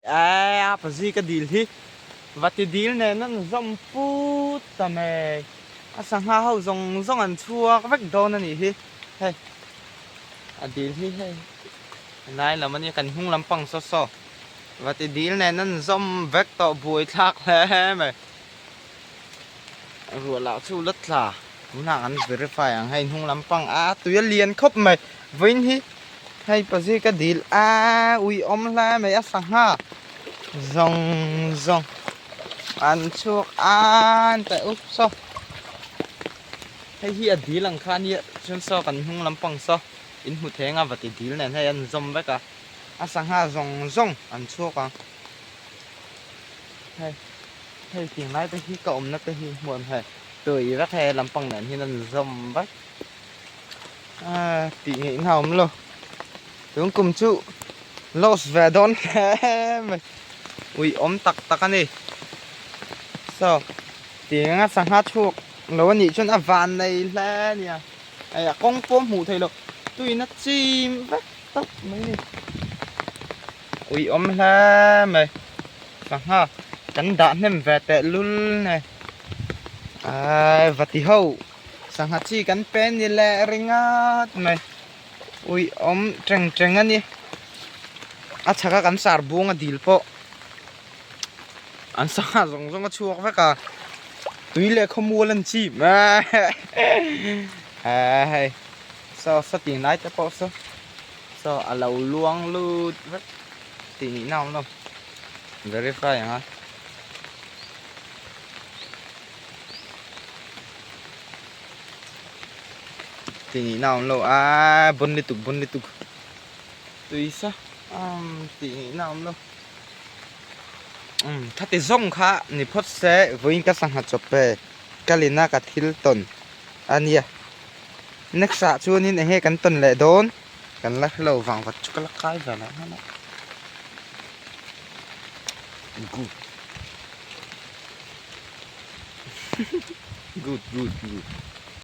A pazi ka dil hi vati dil nen an zawm put ta mai. A sangha ho zawng zawng an chhuak vek dawn a nih hi. Hei a dil hi hei helai lam a nia kan hnung lampang saw saw vati dil nen an zawm vek tawh buai thlak hle mai. Ruah lah chu la tla tunah kan verify ang hei hnung lampang a tui a lian khawp mai vawiin hi hei pazi ka dil a ui awm hle mai a sangha zawng zawng an chhuak an teh up saw hei hi a dil ang kha ania chuan saw kan hnung lampang saw in hmu thei anga vati dil nen hei an zawm vek a a sangha zawng zawng an chhuak ang hei. Hei tiang lai te hi ka awmna te hi hmuh ang hei tui vek hei lampang nen hian an zawm vek tih ngaihna a awm lo tun kum chu loss ve dawn hle mai ui awm tak tak a ni saw tiang anga sangha chhuak lo a nih chuan a van nei hle a nia hei a kawng pawh a hmuh theih loh tuiin a chim vek tawp mai a ni. Ui awm hle mai sangha kan dah hnem ve teh lul nei ai va ti ho sangha chi kan pe ni leh ringawt mai ui awm teng teng a ni a chhaka kan sar buang a dil pawh an sangha zawng zawng a chhuak vek a tui leh khawmual an chim hei saw saw tih lai te pawh saw. Saw a lo luang lut vek tih nihna a awm lo verify ang a tih nihna a awm lo a bawn lutuk bawn lutuk tui sa umm tih nihna a awm lo umm khati zawng kha ni phawt se vawiin ka sangha chawp e ka lina ka thil tawn a nia. Next ah chuanin eng nge kan tawn leh dawn kan la hrelo vang vat chu ka la kai ve leh hman a good good good good.